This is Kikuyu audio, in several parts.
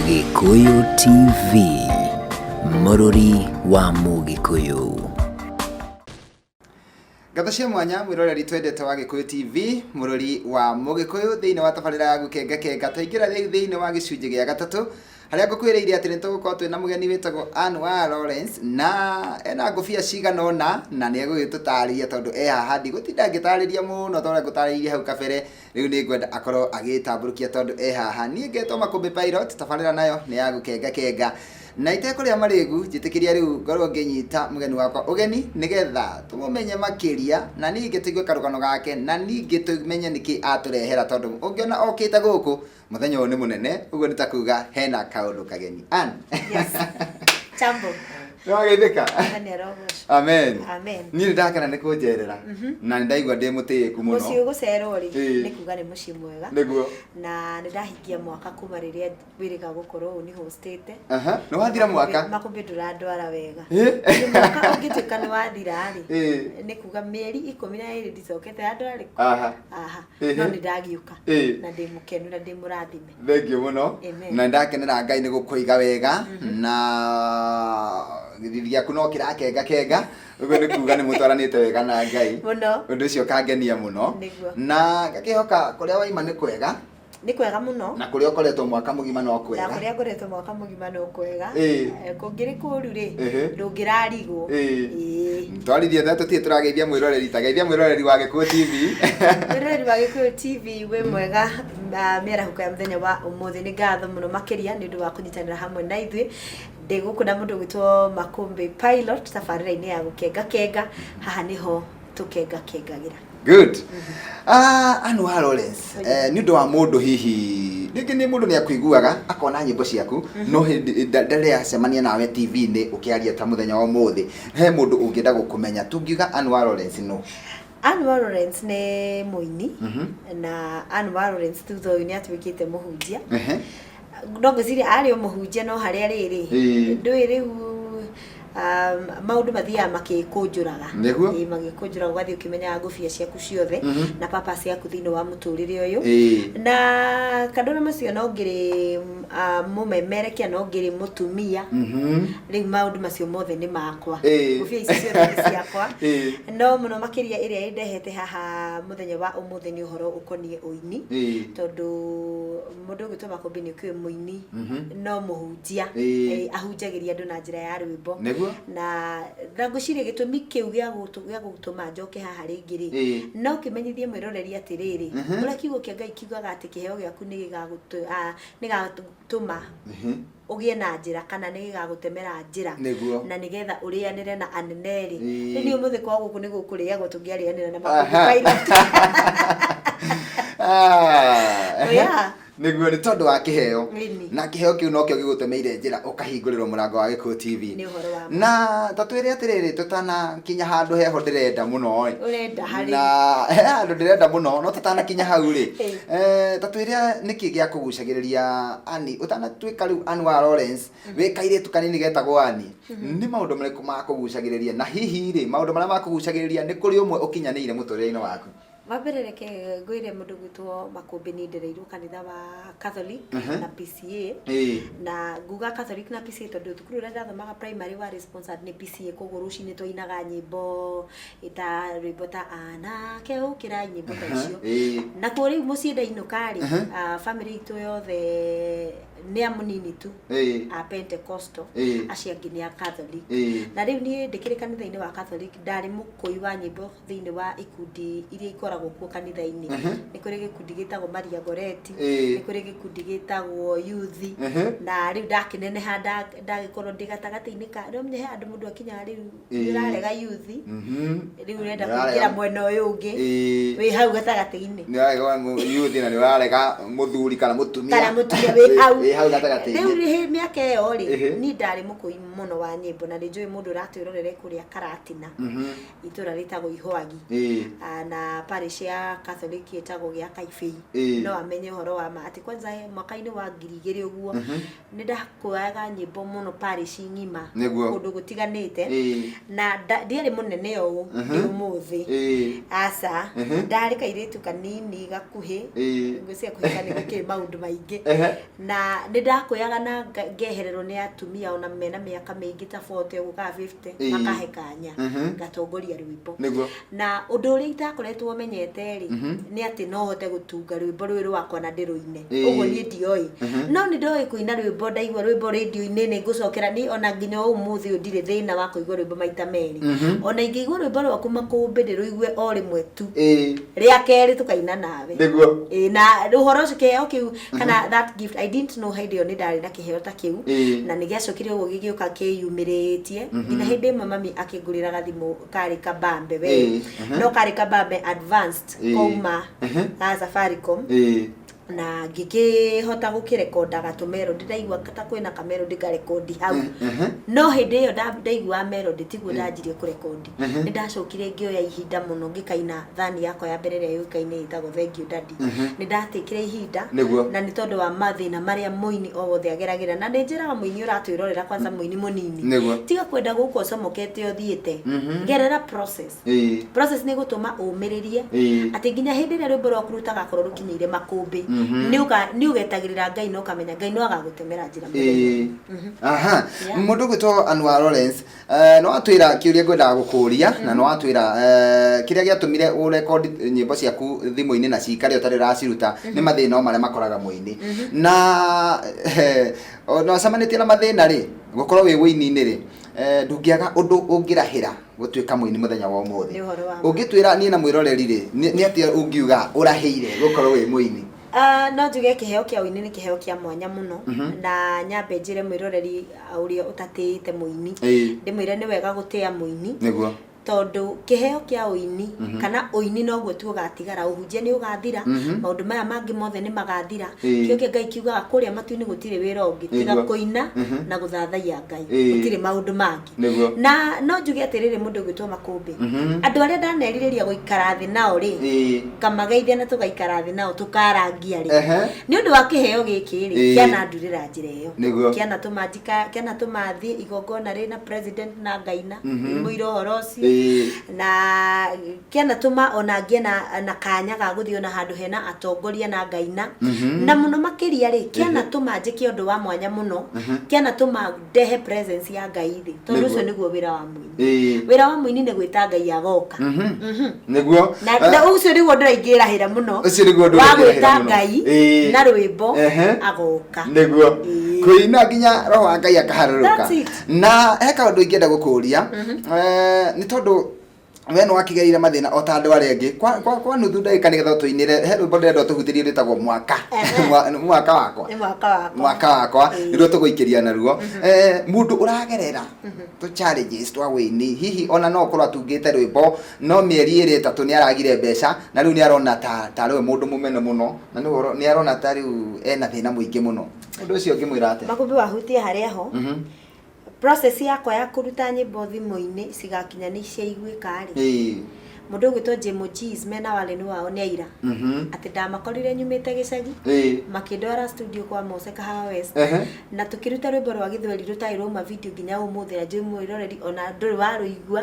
Gĩkũyũ TV, mũrũri wa Mũgĩkũyũ. Ngatho cia mwanya mwĩroreri twendete wa Gĩkũyũ TV, mũrori wa Mũgĩkũyũ thĩinĩ wa tabarĩra ya Gũkenga Kenga. Twaingĩra rĩu thĩinĩ wa gĩcunjĩ gĩa gatatũ harĩa ngũkwĩrĩire atĩ nĩ tũgũkorwo twĩna mũgeni wĩtagwo Ann wa Lawrence na ena ngũbia cigana ũna na nĩ egũgĩtũtarĩria tondũ e haha ndigũtinda ngĩtarĩria mũno ta ũrĩa ngũtarĩirie hau kabere. Rĩu nĩ ngwenda akorwo agĩtambũrũkia tondũ e haha. Niĩ ngetwo Makũmbĩ Pilot, tabarĩra nayo nĩ ya gũkenga kenga. Na itekũrĩa marĩgu, njĩtĩkĩria rĩu ngorwo ngĩnyita mũgeni wakwa ũgeni nĩgetha tũmũmenye makĩria na ningĩ tũigue karũgano gake na ningĩ tũmenye nĩkĩ atũrehera tondũ ũngĩona okĩte gũkũ mũthenya ũyũ nĩ mũnene, ũguo nĩ ta kuga hena kaũndũ kageni. Ann. Yes. Jambo. Nĩ wageithĩka? Mwathani arogocwo. Amen. Amen. Niĩ nĩ ndakena nĩ kũnjerera na nĩ ndaigua ndĩ mũtĩĩku mũno. Mũciĩ ũgũcerwo rĩ, Ĩĩ. nĩ kuga nĩ mũciĩ mwega. Nĩguo. Na nĩ ndahingia mwaka kuma rĩrĩa wĩrĩga gũkorwo ũni hostĩte. Aha, nĩ wathira mwaka. Makũmbĩ ndũrandwara wega. Ĩ? Nĩ mwaka ũngĩtuĩka nĩ wathira rĩ, Ĩĩ. nĩ kuga mĩeri 12 ndicokete handũ harĩkũ? Aha. Aha. Ĩhĩ. No nĩ ndagiũka. Ĩĩ. Na ndĩ mũkenu na ndĩ mũrathime. Thengiũ mũno. Amen. Na nĩndakenera Ngai nĩ gũkũiga wega na gĩthithi gĩaku no kĩrakenga kenga ũguo nĩ kuga nĩ mũtwaranĩte wega na Ngai. Mũno. Ũndũ ũcio ũkangenia mũno. Nĩguo. Na ngakĩhoka kũrĩa waima nĩ kwega. Nĩ kwega mũno. Na kũrĩa ũkoretwo mwaka mũgima no Na kwega. kũrĩa ngoretwo mwaka mũgima no kwega. Ĩĩ. Eh, Kũngĩrĩ kũru rĩ, Ĩhĩ. ndũngĩrarigwo. Ĩĩ. Ĩĩ. Twaririe na tũtirĩ tũrageithia mwĩroreri ta geithia mwĩroreri wa Gĩkũyũ TV. Mwĩroreri wa Gĩkũyũ TV wĩ mwega ah, mĩarahũko ya mũthenya wa ũmũthĩ. Nĩ ngatho mũno makĩria nĩ ũndũ wa kũnyitanĩra hamwe na ithuĩ. Ndĩ gũkũ na mũndũ ũgwĩtwo Makũmbĩ Pilot tabarĩra-inĩ ya Gũkenga Kenga. Haha nĩho tũkengakengagĩra. Good. Ah, Anwar Lawrence, eh, nĩ ũndũ wa mũndũ hihi rĩngĩ nĩ mũndũ nĩ akũiguaga akona nyĩmbo ciaku no hĩndĩ ndarĩ acemania nawe TV-inĩ ũkĩaria ta mũthenya wa ũmũthĩ he mũndũ ũngĩenda gũkũmenya tũngiuga Anwar Lawrence nũ? Anwar Lawrence nĩ mũini na Anwar Lawrence thutha ũyũ nĩ atuĩkĩte mũhunjia. No ngwĩciria arĩ o mũhunjia no harĩa rĩrĩ ndũĩ rĩu maũndũ mathiaga makĩkũnjũraga. Nĩguo. Ĩĩ, magĩkũnjũraga ũgathiĩ ũkĩmenyaga ngũbia ciaku ciothe na purpose yaku thĩinĩ wa mũtũrĩre ũyũ. Na kando na macio no ngĩrĩ mũmemerekia no ngĩrĩ mũtumia. Rĩu maũndũ macio mothe nĩ makwa. Ngũbia ici ciothe nĩ ciakwa. No mũno makĩria ĩrĩa ĩndehete haha mũthenya wa ũmũthĩ nĩ ũhoro ũkoniĩ ũini. Tondũ Mũndũ ũgwĩtwo Makũmbĩ nĩ ũkĩũĩ mũini no mũhunjia. Ahunjagĩria andũ na njĩra ya rwĩmbo. Nĩguo. Na na ngwĩciria gĩtũmi kĩu gĩa gĩa gũtũma njoke haha rĩngĩ rĩ, no kĩmenyithie mwĩroreri atĩrĩrĩ, ũrĩa kiugo kĩa Ngai kiugaga atĩ kĩheo gĩaku nĩ gĩgagũtũma ũgĩe na njĩra kana nĩ gĩgagũtemera njĩra. Nĩguo. Na nĩgetha ũrĩanĩre na anene rĩ. Rĩu niĩ ũmũthĩ kwao gũkũ nĩ gũkũrĩagwo tũngĩarĩanĩra na Makũmbĩ Pilot. Ah, Yeah. Nĩguo nĩ tondũ wa kĩheo. Ĩni. Na kĩheo kĩu nokĩo gĩgũtemeire njĩra ũkahingũrĩrwo mũrango wa Gĩkũyũ TV. Nĩ ũhoro wa ma. Na ta twĩre atĩrĩrĩ tũtanakinya handũ heho ndĩrenda mũno ĩ. Ũrenda harĩ? Na he handũ ndĩrenda mũno no tũtanakinya hau rĩ. Ĩ. Eh, ta twĩre nĩkĩ gĩakũgucagĩrĩria Annie ũtanatuĩka rĩu Ann wa Lawrence wĩ kairĩtu kanini getagwo Annie nĩ maũndũ marĩkũ makũgucagĩrĩria na hihi rĩ maũndũ marĩa makũgucagĩrĩria nĩ kũrĩ ũmwe ũkinyanĩire mũtũrĩre-inĩ waku? Wa mbere reke ngwĩre mũndũ ũgwĩtwo Makũmbĩ niĩ ndereirwo kanitha wa Catholic na PCEA na nguga Catholic na PCEA tondũ thukuru ũrĩa ndathomaga primary warĩ sponsored nĩ PCEA koguo rũcinĩ twainaga nyĩmbo ta rwĩmbo ta anake ũkĩrai nyĩmbo ta icio. Nakuo rĩu mũciĩ ndainũka rĩ, family itũ yothe nĩ a mũnini tu a Pentecostal, acio angĩ nĩ a Catholic. Na rĩu niĩ ndĩkĩrĩ kanitha-inĩ wa Catholic ndarĩ mũkũi wa nyĩmbo thĩinĩ wa ikundi iria ikoragwo kuo kanitha-inĩ. Nĩ kũrĩ gĩkundi gĩtagwo Maria Goretti, nĩ kũrĩ gĩkundi gĩtagwo Youth, na rĩu ndakĩneneha ndagĩkorwo ndĩ gatagatĩ-inĩ ka, nĩ ũramenya he handũ mũndũ akinyaga rĩu nĩ ũrarega youth, rĩu ũrenda kũingĩra mwena ũyũ ũngĩ, wĩ hau gatagatĩ-inĩ. Nĩ ũrarega youth na nĩ ũrarega mũthuri kana mũtumia. Kana mũtumia wĩ hau. Wĩ hau gatagatĩ-inĩ. Rĩu mĩaka ĩyo rĩ, niĩ ndarĩ mũkũi mũno wa nyĩmbo na nĩ njũĩ mũndũ ũratwĩrorera kũrĩa Karatina. Itũra rĩtagwo Ihwagi. Ah, na parish parish ya Catholic ĩtagwo gĩa Kaibei, no amenye ũhoro wa ma atĩ kwanza mwaka-inĩ wa 2000 ũguo nĩ ndakuaga nyĩmbo mũno parish ng'ima, kũndũ gũtiganĩte, na ndiarĩ mũnene ũũ ndĩ ũmũthĩ. Aca, ndarĩ kairĩtu kanini gakuhĩ. Ngwĩciria kũhika nĩ gũkĩrĩ maũndũ maingĩ. Na nĩ ndakuoyaga na ngehererwo nĩ atumia ona mena mĩaka mĩingĩ ta 40 ũguo kana 50, makahe kanya ngatongoria rwĩmbo. Na ũndũ ũrĩa itakoretwo menyete rĩ, nĩ atĩ no hote gũtunga rwĩmbo rũrũ rwakwa na ndĩrũine. Ũguo niĩ ndioĩ, no nĩ ndoĩ kũina rwĩmbo. Ndaigua rwĩmbo rĩndio-inĩ nĩ ngũcokera niĩ, ona nginya ũmũthĩ ũyũ ndirĩ thĩna wa kũigua rwĩmbo maita merĩ. Ona ingĩigua rwĩmbo rwaku makũmbĩ, ndĩrũigue o rĩmwe tu, rĩa kerĩ tũkaina nawe. Ĩĩ, na ũhoro ũcio, kĩheo kĩu kana that gift, I didn't know hĩndĩ ĩyo nĩ ndarĩ na kĩheo ta kĩu. Na nĩ gĩacokire ũguo gĩgĩũka kĩyumĩrĩtie nginya hĩndĩ ĩmwe mami akĩngũrĩra gathimũ karĩ kabambe we, no karĩ kabambe advanced, kauma ga Safaricom, na ngĩkĩhota gũkĩrekonda gatũmelody. Ndaigua ta kwĩna kamelody ngarekondi hau. No hĩndĩ ĩyo ndaiguaga melody tiguo ndanjirie kũrekondi. Nĩ ndacokire ngĩoya ihinda mũno ngĩkaina thani yakwa ya mbere ĩrĩa yũĩkaine ĩtagwo "Thank You Daddy". Nĩ ndatĩkire ihinda, na nĩ tondũ wa mathĩna marĩa mũini o wothe ageragĩra. Na nĩ njĩraga mũini ũratwĩrorera, kwanza mũini mũnini, tiga kwenda gũka ũcomokete ũthiĩte. Gerera process. Process nĩ gũtũma ũmĩrĩrie atĩ nginya hĩndĩ ĩrĩa rwĩmbo rwaku rũtagakorwo rũkinyĩire makũmbĩ, nĩ ũgetagĩrĩra Ngai na ũkamenya Ngai no agagũtemera njĩra mũthenya. Aha. Mũndũ ũgwĩtwo Anwar Lawrence, no atwĩra kĩũria ngwendaga gũkũria, na no atwĩra kĩrĩa gĩatũmire ũrekondi nyĩmbo ciaku thimũ-inĩ na cikare ũtarĩ ũraciruta nĩ mathĩna o marĩa makoraga mũini, na ona ũcemanĩtie na mathĩna rĩ, gũkorwo wĩ wũini-inĩ rĩ, ndũngĩaga ũndũ ũngĩrahĩra gũtuĩka mũini mũthenya wa ũmũthĩ. Nĩ ũhoro wa ma. Ũngĩtwĩra niĩ na mwĩroreri rĩ, nĩ atĩa ũngiuga ũrahĩire gũkorwo wĩ mũini? Ah, no njuge kĩheo kĩa ũini nĩ kĩheo kĩa mwanya mũno, na nyambe njĩre mwĩroreri ũrĩa ũtatĩĩte mũini, ndĩmwĩre nĩ wega gũtĩa mũini, tondũ kĩheo kĩa ũini kana ũini noguo tu ũgatigara. Ũhunjia nĩ ũgathira, maũndũ maya mangĩ mothe nĩ magathira. Kĩo kĩa Ngai kiugaga kũrĩa matu-inĩ gũtirĩ wĩra ũngĩ tiga kũina na gũthathaiya Ngai. Gũtirĩ maũndũ mangĩ. Na no njuge atĩrĩrĩ, mũndũ ũgwĩtwo Makũmbĩ, andũ arĩa ndanerirĩria gũikara thĩ nao rĩ, ngamageithia na tũgaikara thĩ nao tũkarangia rĩ, nĩ ũndũ wa kĩheo gĩkĩ rĩ, kĩanandurĩra njĩra ĩyo, kĩanatũma thiĩ igongona rĩna president na ngaina mũira ũhoro ũcio, na kĩanatũma ona ngĩe na kanya ga gũthiĩ ona handũ hena atongoria na ngaina. Na mũno makĩria rĩ, kĩanatũma njĩke ũndũ wa mwanya mũno, kĩanatũma ndehe presence ya Ngai thĩ, tondũ ũcio nĩguo wĩra wa mũini. Wĩra wa mũini nĩ gwĩta Ngai agoka. Na ũcio nĩguo ndĩraingĩrahĩra mũno. Ũcio nĩguo ũndũ wa ũraingĩrahĩra gwĩta mũno. Ngai na rwĩmbo agoka. Kũina nginya roho wa Ngai akaharũrũka. That's it. Na he kaũndũ ingĩenda gũkũria, nĩ tondũ we nĩ wakĩgereire mathĩna o ta andũ arĩa angĩ, kwa nuthu ndagĩka nĩgetha ũtũinĩre, he rwĩmbo ndĩrenda ũtũhutĩrie rwĩtagwo "Mwaka". Mwaka wakwa. Nĩ "Mwaka Wakwa". "Mwaka Wakwa" nĩruo tũgũikĩria naruo. Mũndũ ũragerera tũ challenges twa wĩini, hihi ona no ũkorwo atungĩte rwĩmbo no mĩeri ĩrĩ ĩtatũ nĩ aragire mbeca, na rĩu nĩ arona ta tarĩ we mũndũ mũmene mũno, na nĩ arona ta rĩu ena thĩna mũingĩ mũno, ũndũ ũcio ũngĩmwĩra atĩa? Makũmbĩ, wahutia harĩa ho. Process yakwa ya kũruta nyĩmbo thimũ-inĩ cigakinya nĩ ciaiguĩka rĩ, mũndũ ũgwĩtwo Jemo G's mena Warren wao nĩ aira atĩ ndamakorire nyumĩte gĩcagi, makĩndwara studio kwa Mose Kahawa West, na tũkĩruta rwĩmbo rwa Gĩthweri rũtarĩ rwauma video nginya ũmũthĩ, na njũĩ mwĩroreri ona ndũrĩ warũigua,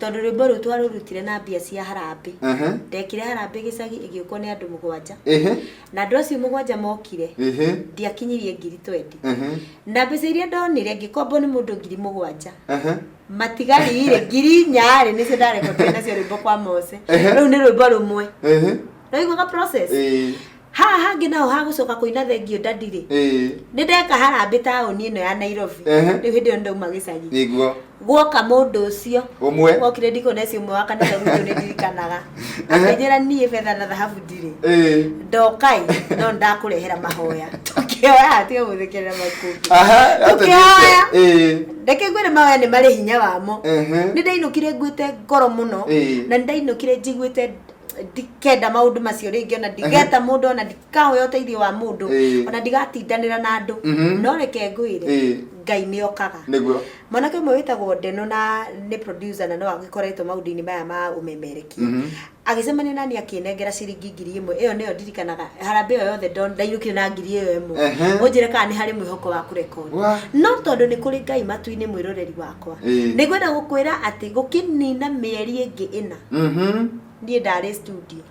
tondũ rwĩmbo rũu twarũrutire na mbia cia harambĩ. Ndekire harambĩ gĩcagi ĩgĩũkwo nĩ andũ 7, na andũ acio 7 mokire, ndiakinyirie 20,000, na mbeca iria ndonire ngĩkombo nĩ mũndũ 7,000. Matigari rĩ, 4,000 rĩ, nĩcio ndarekondire nacio rwĩmbo kwa Mose. Rũu nĩ rwĩmbo rũmwe. Naiguaga process. Haha hangĩ naho hagũcoka kũina "Thank You Daddy" rĩ, nĩ ndeka harambĩ taũni ĩno ya Nairobi. Rĩu hĩndĩ ĩyo ndauma gĩcagi, guoka mũndũ ũcio ũmwe. Wokire ndikoneci ũmwe wa kanitha gwitũ, nĩ ndirikanaga akĩnjĩra, "Niĩ betha na thahabu ndirĩ, ndokai no ndakũrehera mahoya." Tũkĩoya, tiga gũthekerera Makũmbĩ. Tũkĩhoya. Reke ngwĩre, mahoya nĩ marĩ hinya wamo. Nĩ ndainũkire nguĩte ngoro mũno, na nĩ ndainũkire njiguĩte ndikenda maũndũ macio rĩngĩ, ona ndigeta mũndũ, ona ndikahoya ũteithio wa mũndũ, ona ndigatindanĩra na andũ. No reke ngwĩre, Ngai nĩ okaga. Mwanake ũmwe wĩtagwo Ndeno, na nĩ producer na no agĩkoretwo maũndũ-inĩ maya ma ũmemerekia. Agĩcemania nani akĩnengera ciringi 1000, ĩyo nĩyo ndirikanaga harambee ĩyo yothe ndainũkire na 1000. Ũnjĩre kana nĩ harĩ mwĩhoko wa kũrekondi. No tondũ nĩ kũrĩ Ngai matu-inĩ, mwĩroreri wakwa, nĩngwenda gũkwĩra atĩ gũkĩnina mĩeri ĩngĩ 4, niĩ ndarĩ studio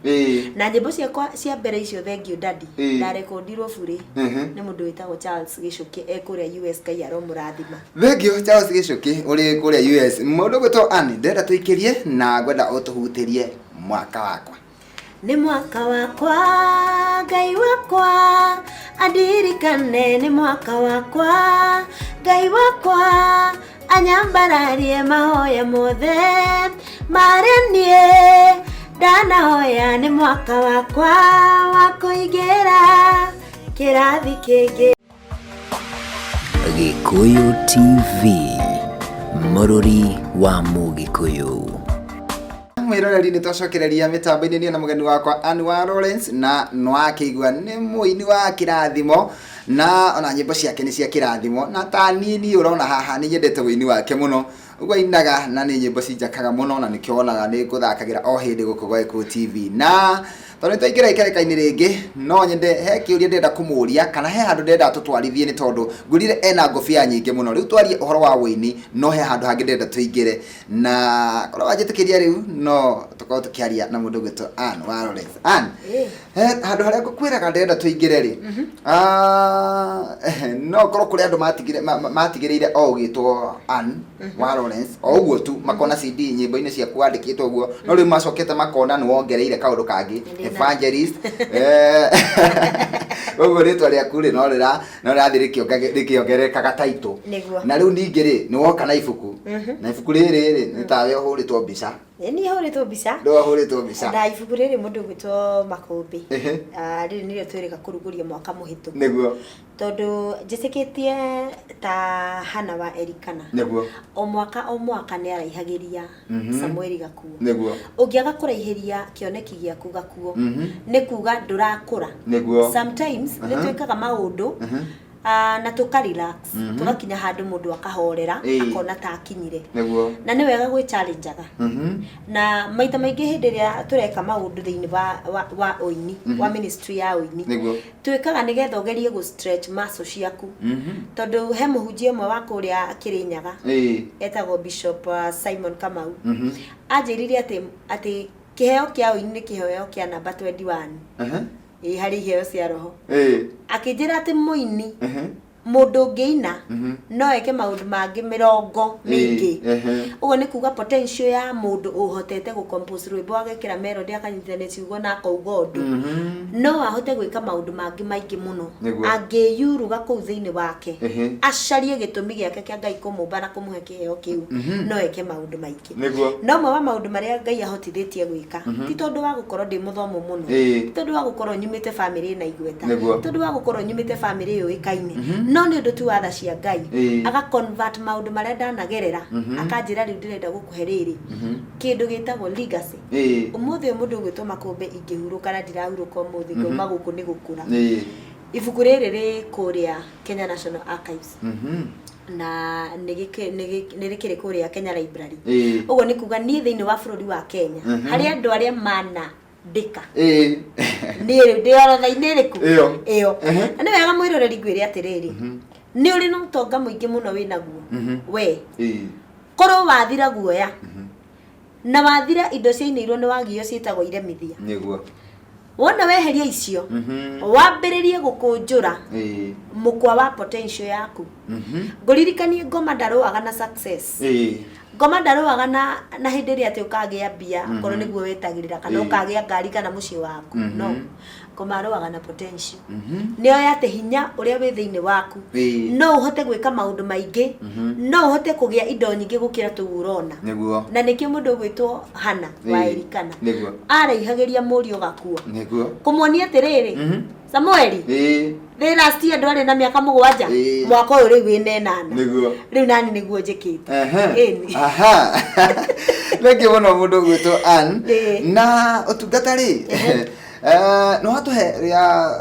na nyĩmbo ciakwa cia mbere icio, "Thank You Daddy", ndarekondirwo burĩ nĩ mũndũ wĩtagwo Charles Gĩcũkĩ e kũrĩa US. Ngai aromũrathima. Thank you, Charles Gĩcũkĩ ũrĩ kũrĩa US. Mũndũ gwĩtwo Ann, ndĩrenda tũikĩrie na ngwenda ũtũhutĩrie "Mwaka Wakwa". Nĩ mwaka wakwa, Ngai wakwa andirikane, nĩ mwaka wakwa, Ngai wakwa anyambararie mahoya mothe marĩa niĩ ndanahoya, nĩ mwaka wakwa wa kũingĩra kĩrathi kĩngĩ. Gĩkũyũ TV, mũrũri wa Mũgĩkũyũ. Mwĩroreri, nĩ twacokereria mĩtambo-inĩ niĩ na mũgeni wakwa Ann wa Lawrence, na nĩwakĩigua nĩ mũini wa kĩrathimo, na ona nyĩmbo ciake nĩ cia kĩrathimo, na ta niĩ niĩ ũrona haha nĩ nyendete ũini wake mũno, ũguo ainaga, na nĩ nyĩmbo cinjakaga mũno, na nĩkĩo wonaga nĩ ngũthakagĩra o hĩndĩ gũkũ gwa Gĩkũyũ TV. Na tondũ nĩ twaingĩra ikereka-inĩ rĩngĩ, no nyende he kĩũria ndĩrenda kũmũria, kana he handũ ndĩrenda tũtwarithie, nĩ tondũ ngwĩrire ena ngũbia nyingĩ mũno. Rĩu twarie ũhoro wa ũini, no he handũ hangĩ ndĩrenda tũingĩre, na korwo wanjĩtĩkĩria rĩu no tũkorwo tũkĩaria na mũndũ ũgwĩtwo Ann wa Lawrence. Ann, he handũ harĩa ngũkwĩraga ndĩrenda tũingĩre rĩ, no korwo kũrĩ andũ matigire matigĩrĩire o ũgĩtwo Ann wa Lawrence o ũguo tu, makona CD nyĩmbo-inĩ ciaku wandĩkĩtwo ũguo, no rĩu macokete makona nĩ wongereire kaũndũ kangĩ, evangelist. Ũguo rĩtwa rĩaku rĩ no rĩrathiĩ rĩkĩongererekaga title. Na rĩu ningĩ rĩ, nĩ woka na ibuku, na ibuku rĩrĩ rĩ, nĩ tawe ũhũrĩtwo mbica. Niĩ hũrĩtwo mbica. Nĩ wahũrĩtwo mbica. Na ibuku rĩrĩ, mũndũ ũgwĩtwo Makũmbĩ, rĩrĩ nĩrĩo twĩrĩga kũrugũria mwaka mũhĩtũku, tondũ njĩtĩkĩtie ta Hana wa Elikana, o mwaka o mwaka nĩ araihagĩria Samueli gakuo. Ũngĩaga kũraihĩria kĩoneki gĩaku gakuo, nĩ kuga ndũrakũra. Sometimes nĩ twĩkaga maũndũ na tũka relax, tũgakinya handũ mũndũ akahorera, akona ta akinyire, na nĩ wega gwĩ challengeaga. Na maita maingĩ hĩndĩ ĩrĩa tũreka maũndũ thĩinĩ wa ũini, wa ministry ya ũini, twĩkaga nĩgetha ũgerie gũ stretch muscle ciaku, tondũ he mũhunjia ũmwe wa kũrĩa Kĩrĩnyaga etagwo Bishop Simon Kamau, anjĩrire atĩ kĩheo kĩa ũini nĩ kĩheo kĩa namba 21 ĩ harĩ iheo cia roho. Akĩnjĩra atĩ mũini, mũndũ ũngĩina, no eke maũndũ mangĩ 40 mĩingĩ. Ũguo nĩ kuga potential ya mũndũ ũhotete gũ compose rwĩmbo, agekĩra melody, akanyitithania ciugo na akauga ũndũ, no ahote gwĩka maũndũ mangĩ maingĩ mũno angĩyuruga kũu thĩinĩ wake, acarie gĩtũmi gĩake kĩa Ngai kũmũmba na kũmũhe kĩheo kĩu, no eke maũndũ maingĩ. No ũmwe wa maũndũ marĩa Ngai ahotithĩtie gwĩka, ti tondũ wa gũkorwo ndĩ mũthomu mũno, ti tondũ wa gũkorwo nyumĩte bamĩrĩ ĩna igweta, ti tondũ wa gũkorwo nyumĩte bamĩrĩ yũĩkaine, no nĩ ũndũ tu wa tha cia Ngai, aka convert maũndũ marĩa ndanagerera, akanjĩra rĩu ndĩrenda gũkũhe rĩrĩ kĩndũ gĩtagwo legacy. Ũmũthĩ ũyũ, mũndũ ũgwĩtwo Makũmbĩ, ingĩhurũka, na ndirahurũka ũmũthĩ, ngauma gũkũ nĩ gũkũra. Ibuku rĩrĩ rĩ kũrĩa Kenya National Archives, na nĩ rĩkĩrĩ kũrĩa Kenya Library. Ũguo nĩ kuga niĩ thĩinĩ wa bũrũri wa Kenya, harĩ andũ arĩa mana ndĩka, niĩ rĩu ndĩ orotha-inĩ ĩrĩkũ? Ĩyo. Ĩyo. Na nĩ wega mwĩroreri ngwĩre atĩrĩrĩ, nĩ ũrĩ na ũtonga mũingĩ mũno wĩ naguo we, korwo wathira guoya na wathira indo ciainĩirwo nĩ wagio ciĩtagwo iremithia. Wona weheria icio, wambĩrĩrie gũkũnjũra mũkwa wa potential yaku. Ngũririkanie, ngoma ndarũaga na success. Ngoma ndarũaga na hĩndĩ ĩrĩa atĩ ũkagĩa mbia, korwo nĩguo wetagĩrĩra, kana ũkagĩa ngari kana mũciĩ waku. No ngoma arũaga na potential, nĩoĩ atĩ hinya ũrĩa wĩ thĩinĩ waku, no ũhote gwĩka maũndũ maingĩ, no ũhote kũgĩa indo nyingĩ gũkĩra tũu ũrona. Na nĩkĩo mũndũ ũgwĩtwo Hana wa Elikana araihagĩria mũriũ gakuo, kũmuonia atĩrĩrĩ, Samueli, thĩ last year ndwarĩ na mĩaka 7, mwaka ũyũ rĩu wĩna 8. Rĩu nani nĩguo njĩkĩte. Ĩni. Aha. Thengiũ mũno, mũndũ ũgwĩtwo Ann. Na ũtungata rĩ, no watũhe rĩa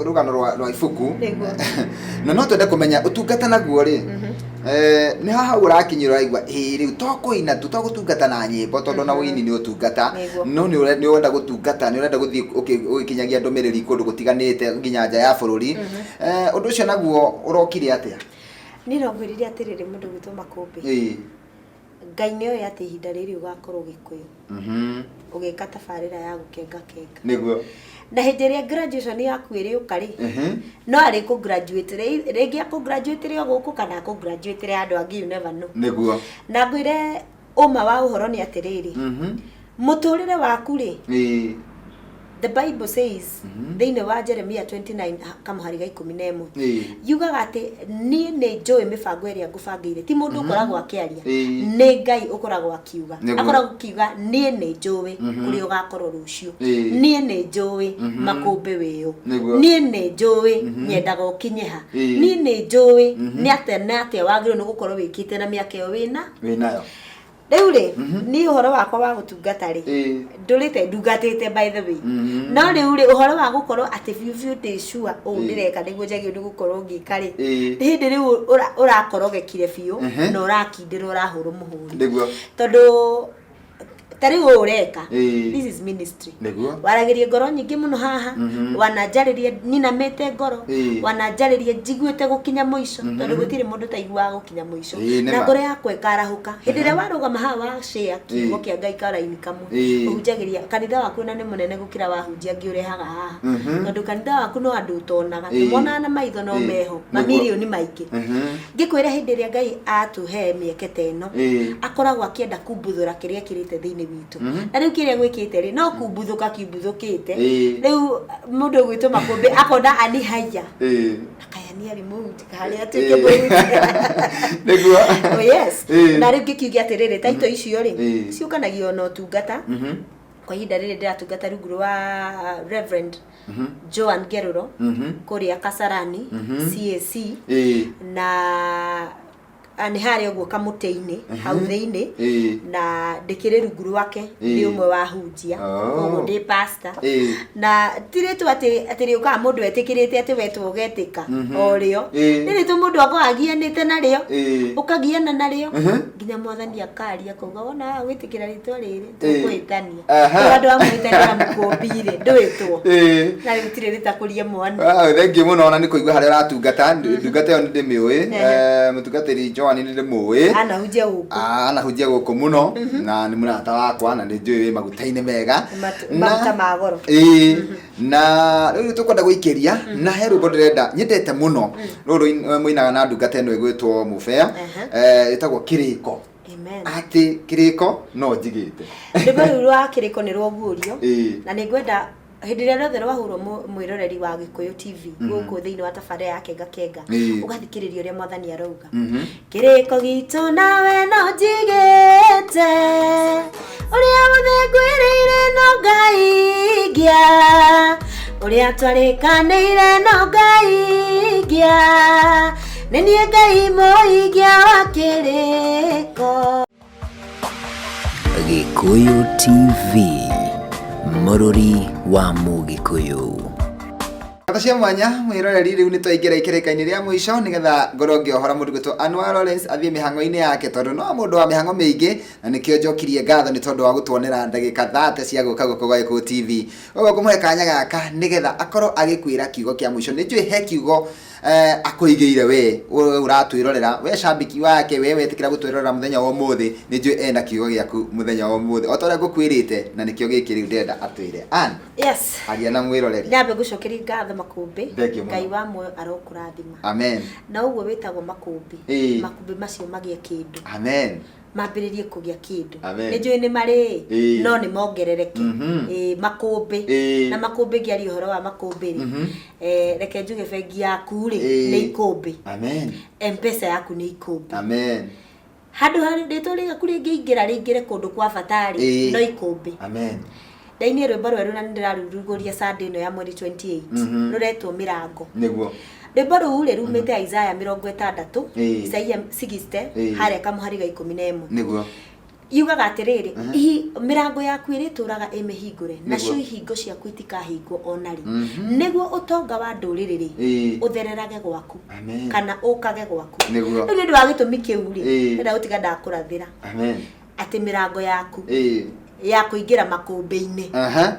Rũgano rwa ibuku. Nĩguo. Na no twende kũmenya ũtungata naguo rĩ, nĩ haha ũrakinyĩra ũraigua ĩĩ rĩu to kũina tu, to gũtungata na nyĩmbo, tondũ na ũini nĩ ũtungata. Nĩguo. No nĩ ũrenda gũtungata, nĩ ũrenda gũthiĩ ũgĩkinyagia ndũmĩrĩri kũndũ gũtiganĩte nginya nja ya bũrũri. Ũndũ ũcio naguo ũrokire atĩa? Niĩ no ngwĩrire atĩrĩrĩ, mũndũ gwĩtwo Makũmbĩ, Ngai nĩ oĩ atĩ ihinda rĩrĩ ũgakorwo Gĩkũyũ ũgĩka tabarĩra ya gũkenga kenga. Na hĩndĩ ĩrĩa graduation yaku ĩrĩũka rĩ, no arĩ kũ graduate rĩngĩ akũ graduate rĩ o gũkũ kana akũ graduate rĩ andũ angĩ, you never know. Na ngwĩre ũma wa ũhoro nĩ atĩrĩrĩ, mũtũrĩre waku rĩ, the Bible says thĩinĩ wa Jeremia 29 kamũhari ga 11, yugaga atĩ niĩ nĩ njũĩ mĩbango ĩrĩa ngũbangĩire. Ti mũndũ ũkoragwo akĩaria, nĩ Ngai ũkoragwo akiuga. Akoragwo akiuga, niĩ nĩ njũĩ kũrĩa ũgakorwo rũciũ, niĩ nĩ njũĩ Makũmbĩ wĩũ, niĩ nĩ njũĩ nyendaga ũkinye ha, niĩ nĩ njũĩ nĩ atĩa na atĩa wagĩrĩirwo nĩ gũkorwo wĩkĩte na mĩaka ĩyo wĩna Wĩnayo. Rĩu rĩ, niĩ ũhoro wakwa wa gũtungata rĩ, ndũrĩte ndungatĩte, by the way, no rĩu rĩ, ũhoro wa gũkorwo atĩ biũ biũ ndĩ sure ũũ ndĩreka nĩguo njagĩrĩirwo nĩ gũkorwo ngĩka rĩ, nĩ hĩndĩ rĩu ũrakorogekire biũ na ũrakindĩra, ũrahũrwo mũhũri, tondũ ta rĩu ũũ ũreka, this is ministry. Waragĩria ngoro nyingĩ mũno haha, wananjarĩria nyinamĩte ngoro, wananjarĩria njiguĩte gũkinya mũico, tondũ gũtirĩ mũndũ taiguaga gũkinya mũico. Nĩ Na ma. ngoro yakwa ĩkarahũka hĩndĩ ĩrĩa warũgama haha wa share kiugo kĩa Ngai karaini kamwe. Ũhunjagĩria kanitha waku na nĩ mũnene gũkĩra wahunjia angĩ ũrehaga haha, tondũ kanitha waku no andũ ũtonaga, tũmonaga na maitho no meho mamirioni maingĩ. Ngĩkwĩra, hĩndĩ ĩrĩa Ngai atũhe mĩeke ta ĩno, akoragwo akĩenda kumbuthũra kĩrĩa kĩrĩte thĩinĩ witũ. Na rĩu kĩrĩa gwĩkĩte rĩ, no kumbuthũka kiumbuthũkĩte. Rĩu mũndũ ũgwĩtwo Makũmbĩ akona ani haya, akayani arĩ mũhunjia harĩa atuĩke mũhunjia. Oh yes. Na rĩu ngĩkiuge atĩrĩrĩ, taito icio rĩ, ciũkanagio na ũtungata. Kwa ihinda rĩrĩ ndĩratungata rungu rwa Reverend Joan Ngerũro kũrĩa Kasarani CAC, na nĩ harĩa ũguo kamũtĩ-inĩ hau thĩinĩ, na ndĩkĩrĩ rungu rwake, ndĩ ũmwe wa hunjia. Koguo ndĩ pastor. Na ti rĩtwa atĩ rĩũkaga mũndũ etĩkĩrĩte atĩ wetwo ũgetĩka o rĩo. Nĩ rĩtwa mũndũ akoragwo agianĩte narĩo, ũkagiana narĩo nginya Mwathani akaria akauga, wona waga gwĩtĩkĩra rĩtwa rĩrĩ, tũkũhĩtania. Rĩu andũ a mũhĩtania na mũkũmbi-rĩ, ndwĩtwo na rĩu tirĩ rĩtakũrie mwana. Wow, thank you mũno, ona nĩ kũigua harĩa ũratungata. Ndungata ĩyo nĩ ndĩmĩũĩ. Mũtungatĩri Joan nĩ ndĩmũĩ. Anahunjia gũkũ. Anahunjia gũkũ mũno na nĩ mũrata wakwa na nĩ njũĩ wĩ maguta-inĩ mega. Maguta ma goro. Ĩĩ, na rĩu tũkwenda gũikĩria na he rwĩmbo ndĩrenda nyendete mũno, rũrũ mũinaga na ndungata ĩno ĩgwĩtwo Mũbea. Ĩtagwo Kĩrĩko. Amen. Atĩ kĩrĩko no njigĩte. Rwĩmbo rũu rwa Kĩrĩko nĩ rwoguũrio, Ĩĩ. na nĩ ngwenda hĩndĩ ĩrĩa rĩothe rwahũrwo, mwĩroreri wa Gĩkũyũ TV gũkũ thĩinĩ wa tabarĩra ya Kenga Kenga, ũgathikĩrĩria ũrĩa Mwathani arauga. Kĩrĩko gitũ nawe no njigĩte, ũrĩa wothe ngwĩrĩire no ngahingia, ũrĩa twarĩkanĩire no ngahingia, nĩ niĩ Ngai mũhingia wa kĩrĩko. Gĩkũyũ TV, mũrũri wa Mũgĩkũyũ. Ngatho cia mwanya, mwĩroreri. Rĩu nĩ twaingĩra ikĩrĩka-inĩ rĩa mũico nĩgetha ngorwo ngĩohora mũndũ gwĩtwo Anwar Lawrence athiĩ mĩhang'o-inĩ yake, tondũ no mũndũ wa mĩhang'o mĩingĩ, na nĩkĩo njokirie ngatho nĩ tondũ wa gũtuonera ndagĩka 30 cia gũka gũkũ gwa Gĩkũyũ TV. Ũguo ngũmũhe kanya gaka nĩgetha akorwo agĩkwĩra kiugo kĩa mũico. Nĩ njũĩ he kiugo akũigĩire we ũratwĩrorera, we cambiki wake, we wetĩkĩra gũtwĩrorera mũthenya wa ũmũthĩ. Nĩ njũĩ ena kiugo gĩaku mũthenya wa ũmũthĩ o ta ũrĩa ngũkwĩrĩte, na nĩkĩo gĩkĩ rĩu ndĩrenda atwĩre. Ann, aria na mwĩroreri. Nyambe ngũcokerie ngatho, Makũmbĩ. Thank you mũno. Ngai wa muoyo arokũrathima. Amen. Na ũguo wĩtagwo Makũmbĩ, makũmbĩ macio magĩe kĩndũ, Amen. mambĩrĩrie kũgĩa kĩndũ. Amen. Nĩ njũĩ nĩ marĩ, no nĩ mongerereke. Ĩĩ, makũmbĩ. Na makũmbĩ, ngĩaria ũhoro wa makũmbĩ rĩ, reke njuge bengi yaku rĩ, nĩ ikũmbĩ. Amen. Mpesa yaku nĩ ikũmbĩ. Amen. Handũ harĩ rĩtwa rĩaku rĩngĩingĩra rĩingĩre kũndũ kwa bata rĩ, no ikũmbĩ. Amen. Ndainire rwĩmbo rwerũ na nĩndĩrarurugũria Sunday ĩno ya mweri 28, rũretwo Mĩrango. Rwĩmbo rũu rĩ, rumĩte Isaya 60, Isaia 60, harĩa kamũhari ga 11. Yugaga atĩrĩrĩ, mĩrango yaku ĩrĩtũraga ĩ mĩhingũre, nacio ihingo ciaku itikahingwo ona rĩ, nĩguo ũtonga wa ndũrĩrĩ rĩ, ũthererage gwaku. Amen. Kana ũkage gwaku. Nĩguo. Rĩu nĩ ũndũ wa gĩtũmi kĩu rĩ, ndĩrenda gũtiga ndakũrathĩra Amen. atĩ mĩrango yaku ya kũingĩra makũmbĩ-inĩ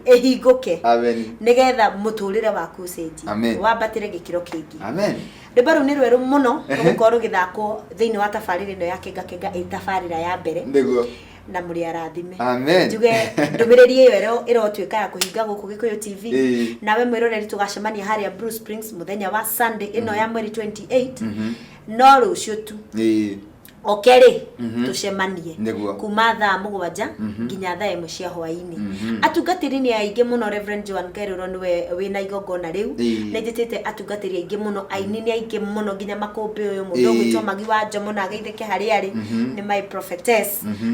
ĩhingũke. Amen. Nĩgetha mũtũrĩre waku ũcenjie. Amen. Wambatĩre gĩkĩro kĩngĩ. Amen. Rwĩmbo rũu nĩ rwerũ mũno, rũgũkorwo rũgĩthakwo thĩinĩ wa tabarĩra ĩno ya Kenga Kenga ĩ tabarĩra ya mbere. Nĩguo. Na mũrĩ arathime. Amen. Njuge ndũmĩrĩri ĩyo ĩrotuĩka ya kũhinga gũkũ Gĩkũyũ TV. Nawe mwĩroreri tũgacemania harĩa Blue Springs mũthenya wa Sunday ĩno ya mweri 28. No rũciũ tu. Oke rĩ, tũcemanie. Nĩguo. Kuma thaa 7 nginya thaa 1 cia hwaĩ-inĩ. Atungatĩri nĩ aingĩ mũno, Reverend Joan Kerũro nĩwe wĩna igongona rĩu. Nĩ njĩtĩte atungatĩri aingĩ mũno, aini nĩ aingĩ mũno nginya makũmbĩ ũyũ, mũndũ ũgwĩtwo Magi wa Njomo na ageithĩke harĩa arĩ, nĩ my prophetess,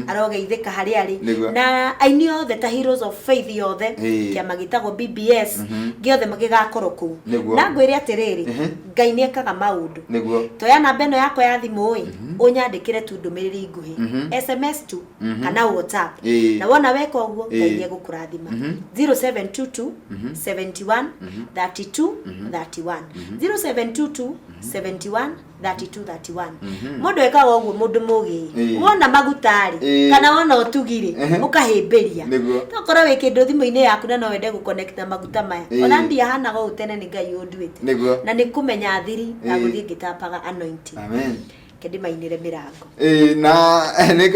arogeithĩka harĩa arĩ. Nĩguo. Na aini othe ta Heroes of Faith yothe, kĩama gĩtagwo BBS, gĩothe gĩgakorwo kũu. Nĩguo. Na ngwĩre atĩrĩrĩ, Ngai nĩ ekaga maũndũ. Nĩguo. Toya namba ĩno yakwa ya thimũ ĩ, ũnyandĩkĩre tu ndũmĩrĩri nguhĩ, SMS tu kana WhatsApp. Na wona weka ũguo, Ngai nĩ egũkũrathima. 0722 71 32 31. 0722 71 32 31. Mũndũ ekaga ũguo, mũndũ mũgĩ. Wona maguta rĩ, kana wona ũtugi rĩ, ũkahĩmbĩria. Nĩguo. Tokorwo wĩ kĩndũ thimũ-inĩ yaku na no wende gũconnect na maguta maya. Ĩĩ. Ona ndiahanaga ũũ tene, nĩ Ngai ũnduĩte. Nĩguo. Na nĩ kũmenya thiri na gũthiĩ ngĩtapaga anointing. Amen. Ke ndĩmainĩre mĩrango. Ĩĩ, na nĩ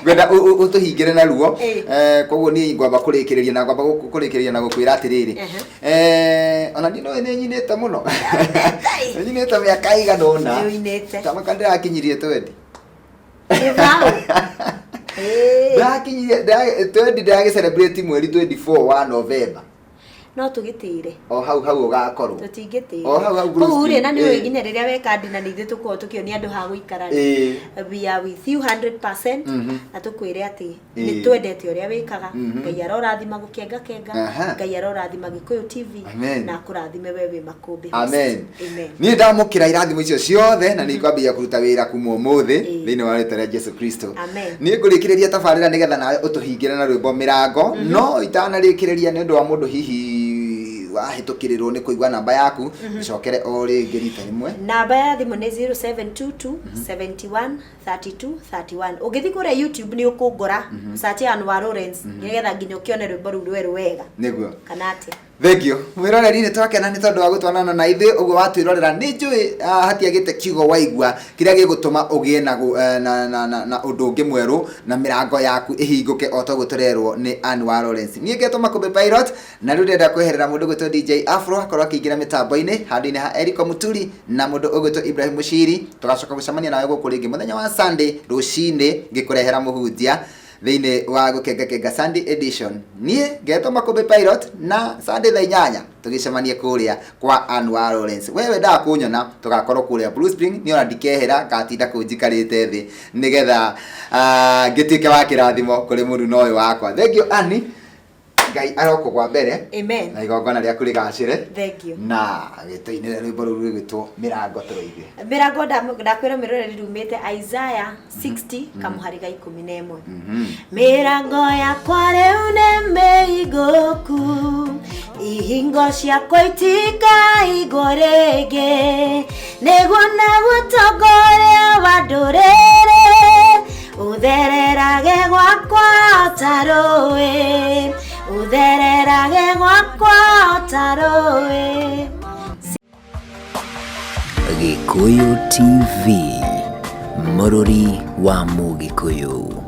ngwenda ũtũhingĩre na ruo. Koguo niĩ ngwamba kũrĩkĩrĩria na ngwamba kũrĩkĩrĩria na gũkwĩra atĩrĩrĩ, ona niĩ no nĩ nyinĩte mũno, nĩ nyinĩte mĩaka ĩigana ũna. Nĩ ũinĩte. Tamaka ndĩrakinyirie 20. Gĩthaũ. Ĩĩ. Ndĩrakinyirie 20, ndĩragĩ celebrate mweri 24 wa November. No tũgĩtĩre. O hau hau ũgakorwo. Tũtingĩtĩra. O hau hau Bruce Kũu rĩ, Lee. na nĩ ũĩ nginya rĩrĩa weka ndina nĩ ithuĩ tũkoragwo tũkĩonia andũ ha gũikara rĩ. We are with you 100%, na tũkwĩre atĩ nĩ twendete ũrĩa wĩkaga. Ngai arorathima Gũkenga Kenga. Ngai arorathima Gĩkũyũ TV. Amen. Na akũrathime we wĩ makũmbĩ host. Amen. Amen. Niĩ ndamũkĩra irathimo icio ciothe na nĩ ngwambĩrĩria kũruta wĩra kuma ũmũthĩ thĩinĩ wa rĩtwa rĩa Jesu Kristo. Amen. Niĩ ngũrĩkĩrĩria tabarĩra nĩgetha nawe ũtũhingĩre na rwĩmbo mĩrango, no itanarĩkĩrĩria, nĩ ũndũ wa mũndũ hihi wahĩtũkĩrĩrwo nĩ kũigua namba yaku, cokere o rĩngĩ rita rĩmwe. Namba ya thimũ nĩ 0722 71 32 31. Ũngĩthiĩ kũrĩa YouTube nĩ ũkũngora, search Anwar Lawrence, nĩgetha nginya ũkĩone rwĩmbo rũu rwerũ wega. Nĩguo. Kana atĩa? Thank you, mwĩroreri, nĩ twakena nĩ tondũ wa gũtwanana na ithuĩ ũguo watwĩrorera. Nĩ njũĩ hatiagĩte kiugo waigua kĩrĩa gĩgũtũma ũgĩe na, na, na, na, na ũndũ ũngĩ mwerũ na mĩrango yaku ĩhingũke o toguo tũrerwo nĩ Ann wa Lawrence. Niĩ ngetwo Makũmbĩ Pilot, na rĩu ndĩrenda kweherera mũndũ ũgwĩtwo DJ Afro akorwo akĩingĩra mĩtambo-inĩ handũ-inĩ ha Eriko Muturi na mũndũ ũgwĩtwo Ibrahim Mushiri. Tũgacoka gũcemania nawe gũkũ rĩngĩ mũthenya wa Sunday rũcinĩ ngĩkũrehera mũhunjia thĩinĩ wa Gũkenga Kenga Sunday edition. Niĩ ngetwo Makũmbĩ Pilot, na Sunday thaa 8 tũgĩcemanie kũrĩa kwa Ann wa Lawrence. We wendaga kũnyona, tũgakorwo kũrĩa Blue Spring. Niĩ ona ndikehera, ngatinda kũu njikarĩte thĩ nĩgetha ngĩtuĩke wa kĩrathimo kũrĩ mũruna ũyũ wakwa. Thank you, Annie. Ngai arokũgwa mbere. Amen. Na igongona rĩaku rĩgacĩre. Thank you. Na gĩtũinĩre rwĩmbo rũu rwĩgwĩtwo mĩrango tũroige. Mĩrango, ndakwĩra mĩroreri, rumĩte Isaiah 60 kamũhari ga 11. Mĩrango yakwa rĩu nĩ mĩhingũku, ihingo ciakwa itikaigwo rĩngĩ, nĩguo naguo ũtongoria wa ndũrĩrĩ ũthererage gwakwa ta rũĩ, ũthererage gwakwa ta rũĩ. Gĩkũyũ TV, mũrũri wa Mũgĩkũyũ.